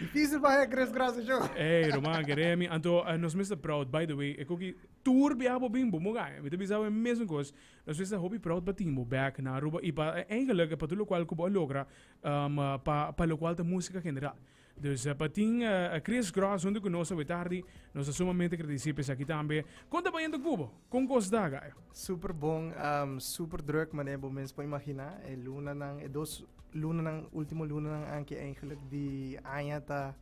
Difícil pa Chris Cross show. Hey, Roman, keremi. Anto, uh, nos mester proud, by the way, e koki tour bia bo bim bo mo gaya. Mi te bisa we mesmo kos. Nos mester hopi proud pa tin bo back na Aruba y pa eigenlijk pa tur locual ku bo a logra um, pa pa locual ta música general. Dus pa tin uh, Chris Cross hunto ku nos awe tardi, nos ta sumamente agradeci pa esaki tambe. Kon ta bayendo ku bo? Kon kos da, gaya? Super bon, um, super druk, manera bo mens por imagina. E lunanan, e dos lunanan, ultimo lunanan anki eigenlijk di aña ta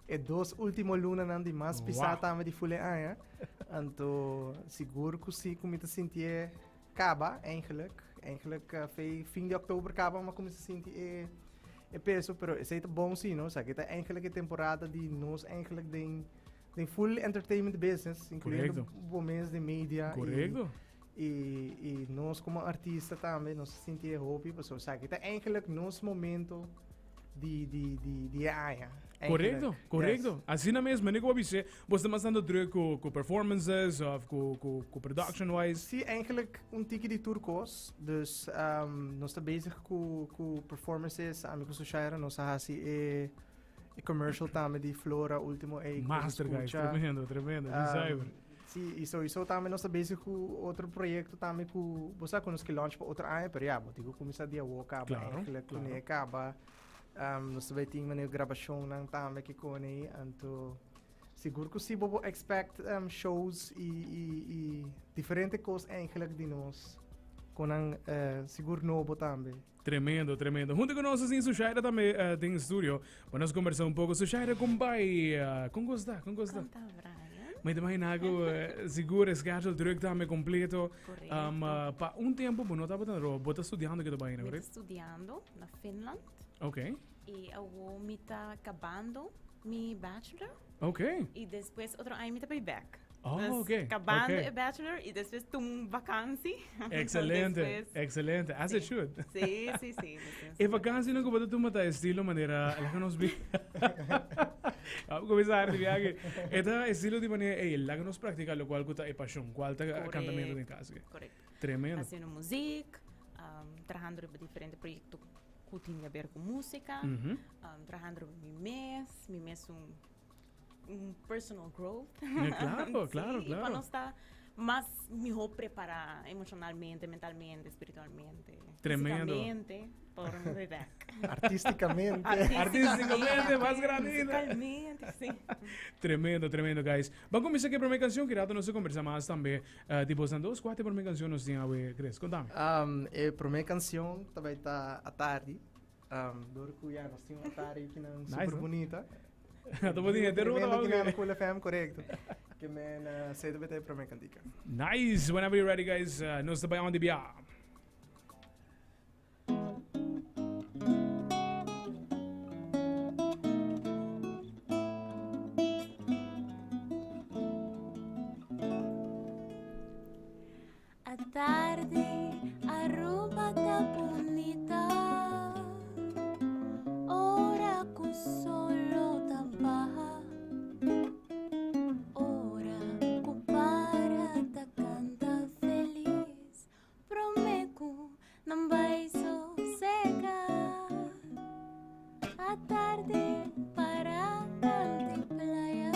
e dos ultimo lunanan di mas pisá Wow. tambe di fule aña. Anto sigur ku si ku mi ta sintié kaba eigenlijk. Eigenlijk uh, fe fin di oktober kaba ma kuminsá sinti e e peso, pero esei ta bon si, no? Esaki ta eigenlijk e temporada di nos eigenlijk den den full entertainment business, incluyendo Correcto. bo mes den media. Correcto. Y, y nos como artista tambe nos ta sinti e hopi, pasobra esaki ta eigenlijk nos momento di, di, di, di e aña. Correcto, Eigenlijk. correcto. Yes. Asina mes, meneer ku bisa, bo ta mas tanto druk ku, ku performances of ku, ku, ku production wise. Sí, eigenlijk un tiki di tur kos. Dus um, nos ta bezig ku, ku performances. Ami ku Sushaira nos a hasi e, e commercial tambe di Flora último ei. ku Master guys, escucha. tremendo, tremendo. Um, Um, sí, y sowieso tambe nos ta bezig ku otro proyecto tambe ku, bo sa ku nos ke launch pa otro aña, pero ja, bo tin ku kuminsá di awor kaba Claro, eigenlijk, claro. kuné kaba. Um, nos ta bai tin manera grabashonnan tambe ke kone, anto sigur ku si bo bo expect um, shows y, y, y diferente kos eigenlijk di nos konan eh, sigur nobo tambe. Tremendo, tremendo. Hunto ku nos asina Sushaira tambe uh, den studio. Pa nos conversa un poco. Sushaira, kon bai? Uh, kon kos ta? Kon kos ta? Kon ta, Brian? Mi ta imagina ku uh, sigur schedule druk tambe completo. Correcto. Um, uh, pa un tempo bo no tabata na Aruba. Bo ta studiando ke ta bai, Mi ta correct? studiando na Finland. Ok. Y awo mi ta kabando mi bachelor. Ok. Y despues otro aña mi ta bai back. Oh, Dus ok, Kabando ok. e bachelor y despues tuma un vakantie. Excelente, Despues- excelente. As it Sí. should. Sí, sí, sí. dus E vakantie nan ku bo ta tuma ta estilo manera, laga nos bi. Vamos comenzar di viaje. E ta estilo di manera, ey, laga nos practica locual ku ta e pasion, cual ta cantamento den cas. Correcto. Tremendo. Haciendo muziek, um, trahando riba diferente proyecto ku tin di haber ku música, Mhm. um, trahando riba mi mes, mi mes un, un personal growth. Ja, claro, claro, Sí, claro. Pa nos ta mas mihó prepará emocionalmente, mentalmente, spiritualmente, Tremendo. físicamente, pa ora mi bay back. Artísticamente. Artísticamente, mas grande ainda. Musicalmente, sí. Tremendo, tremendo, guys. Ban cuminsa cu e prome cancion, ki rato nos ta conversa mas tambe. Uh, di bosnan dos, cua ta e prome cancion nos tin awe, Chris? Contame. Um, e prome cancion ta bay ta Atardi. Um, door cu ya nos tin un Atari kinan Nice, super no? bunita. Ta bonita, te ruta Tremendo kinan ok. Cool FM, correcto. Ke men uh, esey ta bay ta e prome cantica. Nice! Whenever you're ready, guys, uh, nos ta bay on di bia. Atardi Aruba ta bunita Ora ku solo ta baha Ora ku para ta kanta felis Prome ku nan bai sosega Atardi para kant'i playa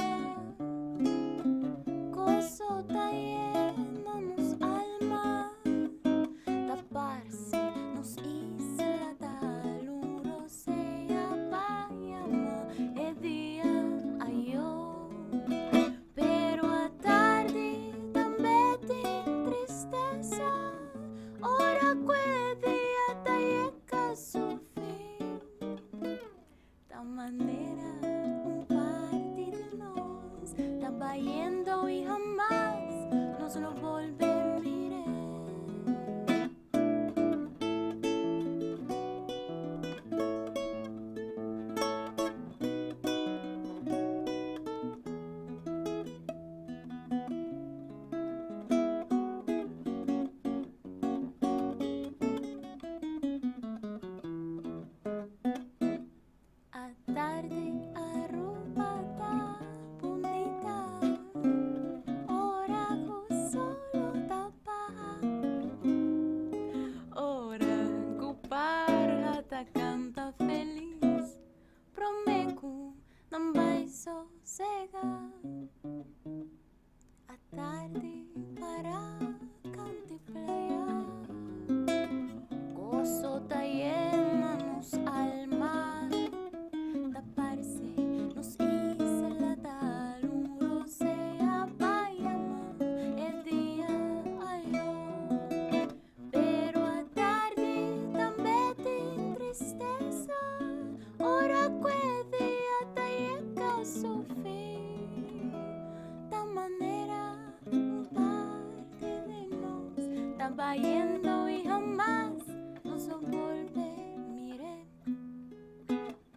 Goso ta yena nos alma Ta parse nos isla ta alun rosea Pa yama e dia ayo Pero atardi tambe tin tristesa Ora ku e dia ta yega su fin Ta manera un parti di nos ta bayendo i hamas nos lo bolbe mir'é. Atardi Aruba ta bunita Ora ku solo ta baha Ora ku parha ta kanta felis Prome. Nan bai sosega. Atardi para cante playa. Gozo ta yena nos alma. Ta parse nos isla ta un rosea pa yama e dia ayo. Pero atardi tambe tin tristesa ora ku e dia ta yega su fin. Ta manera un parti di nos ta bayendo i hamas nos lo bolbe mir'é.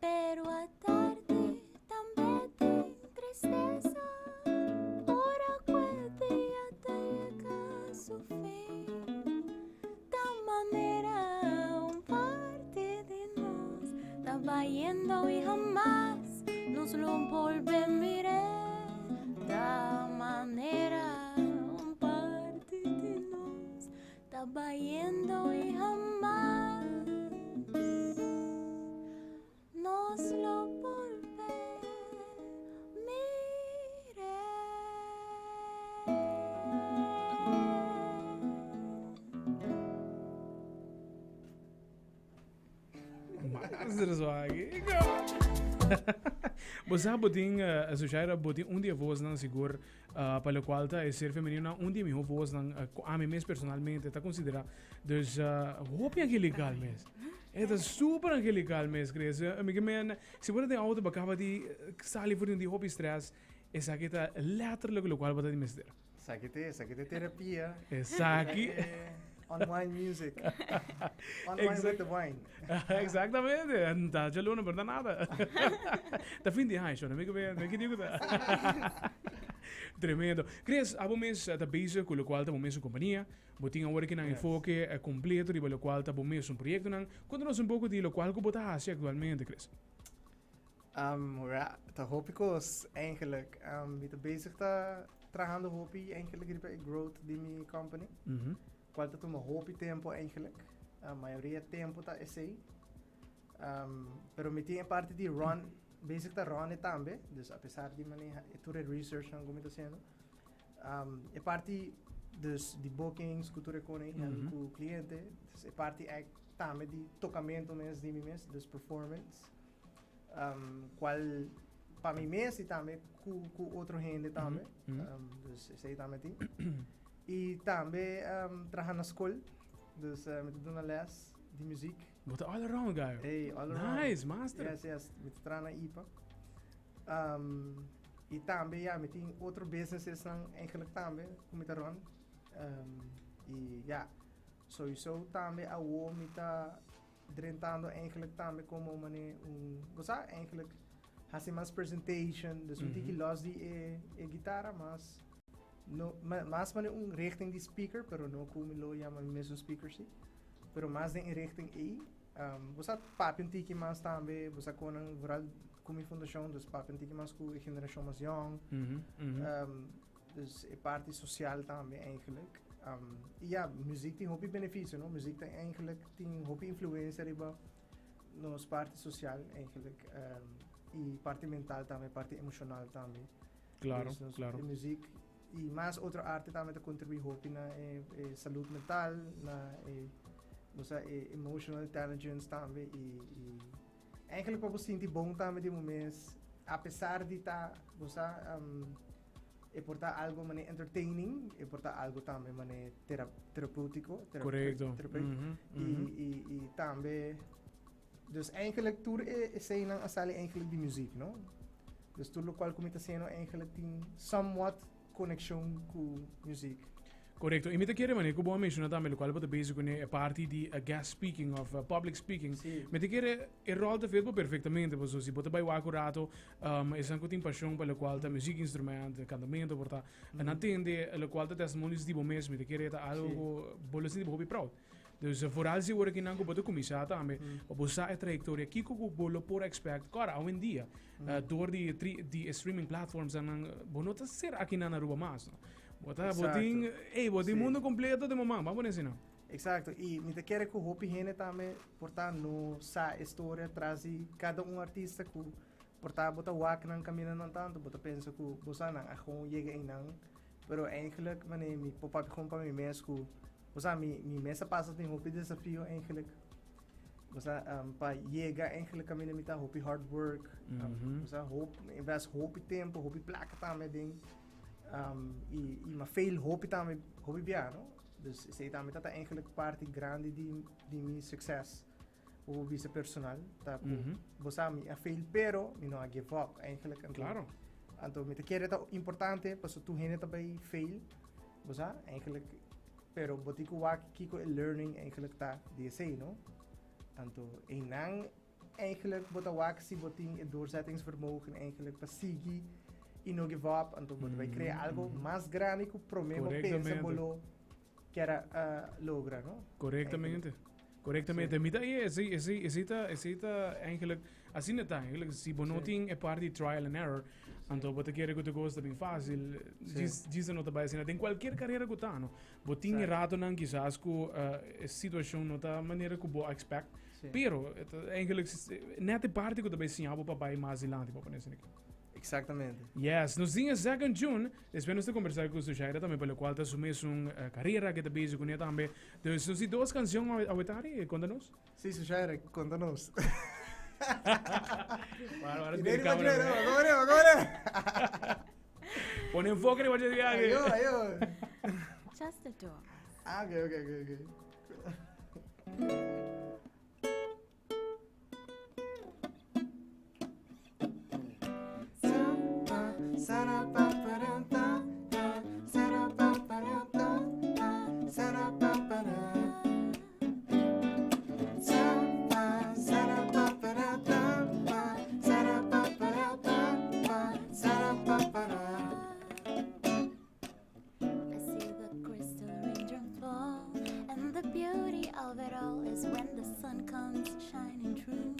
Pero atardi tambe tin tristesa ora ku e dia ta yega su fin. Ta manera un parti di nos ta bayendo i hamas nos lo bolbe mir'é. Ta manera un parti di nos Ta bayendo y hamas nos lo bolbe mire. Master zwagi. Bo sa bo tin, uh, Sushaira, bo tin un di e voznan sigur uh, pa locual ta e ser femenino na un di e miho voznan uh, cu ami mes personalmente ta considera. Dus uh, hopi angelical mes. E ta super angelical mes, Chris. Uh, mi ke men, si bo ta den auto bo caba di sali for di un di hopi stress, esaki ta letterlijk locual bo ta di mester. Esaki te, esaki te terapia. Esaki. Unwind music. Unwind with the wine. Exactamente. Ta djaluna, pero ta nada. Ta fin di aña, shon. Mi ke mi ke digo ta. Tremendo. Chris, abo mes ta bezig ku lokual ta bo mes un kompania. Bo tin awor kinan enfoke kompleto riba lokual ta bo mes un proyektonan. Konta nos un poko di lokual ku bo ta hasi aktualmente, Chris. Um, ja, ta hopi kos eigenlijk. Um, mi ta bezig ta trahando hopi eigenlijk riba e growth di mi company. Cual ta tuma hopi tempo eigenlijk. Mayoria tempo ta esey. Um, pero mi tin e parti di run, bezig ta run e tambe. Dus a pesar di maneha e tur e research nan ku mi ta haciendo. Um, e parti dus di bookings ku tur e kone mm -hmm. ku cliente. Dus e parti ek tambe di tokamento mes di mi mes, dus performance. Um, cual pa mi mes y tambe cu, cu otro hende tambe. Mm -hmm. um, dus esey tambe tin. y tambe um, traha na school. Dus uh, mi ta duna les di muziek. Bo ta all around guy. Hey, all around. Nice, master. Yes, yes. Mi ta traha na IPA. Um, y tambe, ja, mi tin otro businesses nan eigenlijk tambe, cu mi ta run. Um, y ja, sowieso tambe awo mi ta drentando eigenlijk tambe como mane un, bo sa, eigenlijk hasi mas presentation, dus un tiki los di e, e guitarra, mas no, ma, mas mane un richting di speaker, pero no cu mi lo yama mi mes un speaker si, pero mas den e richting ei. Um, bo sa papia un tiki mas tambe, bo sa konan, vooral cu mi fundacion, dus papia un tiki mas cu e generacion mas jong. Um, Dus e parti social tambe eigenlijk. Um, y ja, muziek tin hopi beneficio, no? Muziek ta eigenlijk tin hopi influencia riba nos parti social eigenlijk. Um, y parti mental tambe, parti emocional tambe. Dus nos, E muziek y mas otro arte tambe ta contribui hopi na e, e salud mental, na e, no sa, e emotional intelligence tambe y, y eigenlijk pa bo sinti bon tambe di bo mes, a pesar di ta, bo sa, um, E por ta algo mane entertaining, e por ta algo tambe mane terapeutico. Correcto. Y, y, y tambe, dus eigenlijk tur e eseinan a sali eigenlijk di muziek, no? Dus tur locual cu mi ta haciendo eigenlijk tin somewhat conexion cu muziek. Correcto. Y mi ta kere mane cu bo a menciona tambe locual bo ta bezig cune e parti di guest speaking of public speaking. Mi ta kere e rol ta fit bo perfectamente pasobra si bo ta bay wak un rato um, esnan cu tin pasion pa locual ta muziek instrument, cantamento por ta, nan tende locual ta testimonios di bo mes, mi ta kere ta algo cu bo lo sinti bo hopi proud. Dus vooral si ora kinan cu bo ta cuminsa tambe, pa bo sa e trayectoria, kico cu bo lo por expect, kor awendia, door di di e streaming platforms nan, bo no ta ser akinan na Aruba mas, no. Bo ta, bo tin, ey, bo tin mundo completo den bo man, ban pone asina. Exacto, y mi ta kere cu hopi hende tambe por ta no sa e storia tras di cada un artista cu. Por ta bo ta wak nan kaminda nan tantu, bo ta pensa ku bo sa nan a gewoon yega einan, pero eigenlijk manera mi por papia gewoon pa mi mes ku bo sa mi mi mes a pasa den hopi desafio eigenlijk. Bo sa pa yega eigenlijk kaminda mi ta hopi hard work, bo sa hop invest hopi tempo, hopi plaka tambe den i i m'a fail hopi tambe hopi bia no. Dus esei tambe ta ta eigenlijk parti grandi di di mi succes. Bo por bisa personal ta ku bo sa mi a fail pero mi no a give up eigenlijk. Anto, Claro. Anto mi ta kere ta importante paso tur hende ta bay fail, bo sa, eigenlijk pero bo tin ku wak kiko e learning eigenlijk ta di esey, no? Anto einan eigenlijk bo ta wak si bo tin e doorzettingsvermogen eigenlijk pa sigui y no give up, anto bo ta bay crea algo mas grandi ku prome bo pensa bo lo Kier a logra, no? Correctamente. Correctamente. Mi ta ese ese ese ta ese ta eigenlijk asina ta eigenlijk si bo no tin e parti trial and error, anto bo ta kere ku tur kos ta bin fácil. Djis djis no ta bai asina. Den kualkier karera ku ta, no? Bo tin e ratonan kisas ku e situashon no ta manera ku bo a expect, pero e ta eigenlijk net e parti ku ta bai siña bo pa bai mas dilanti, bo pone asina aki. Exactamente. Yes, nos tin e second tune. Despues nos ta conversa cu Sushaira tambe pa locual ta su mesun carera que ta bezig cune tambe. Dus nos tin dos cancion awetari, conta nos. Si, Sushaira, conta nos. Para, para, Idee mira riba cámara, dje, mira. no, come arriba, come arriba. Pon enfoque riba dje viaje. Ayo, ayo. Just the two of us. Ah, ok, ok, ok, ok. I see the crystal raindrops fall, and the beauty of it all is when the sun comes shining through.